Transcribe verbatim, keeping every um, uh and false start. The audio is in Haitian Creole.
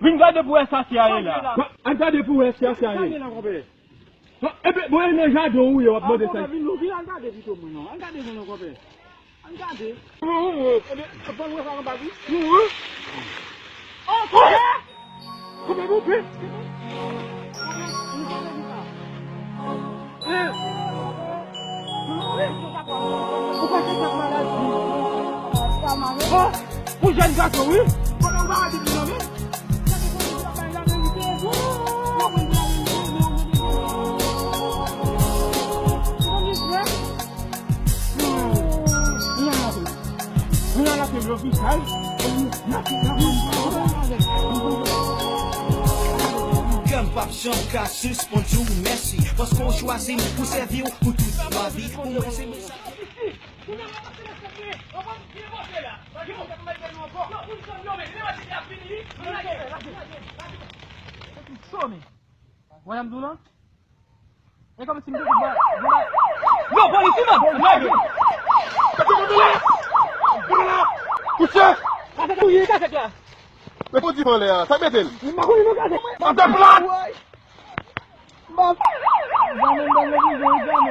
Vin gade pou wè sa se a ye la. Al gade pou wè sa se a ye. Sa gen la, konpè? Ebyen, bon, e nan jaden w ye, w ap mande sa. Vin, vin, al gade pito mwen non. Al gade mwen non, konpè. Al gade. Ebyen, ban mwen sa anba tou. Oh, konpè! Konpè, konpè! Ou pa se sa maladi. Oh, pou jèn gason, wi. Konpè, ou pa gade pito mwen. Kè m p ap janm ka sispann di w mèsi, paske w chwazi m pou sèvi w pou tout lavi. Pou mwen, se mesaj. Wè jan m di w lan? E kòmsi m te di, bò, bò. Yo, polis, non! Lage! Kouche! Kase touye, kase la! Men pou di anlè a, sa k mete l? M pa konnen non, kase. Kase plat! M pa, m pa menm ban mwen vize, wi, jamè.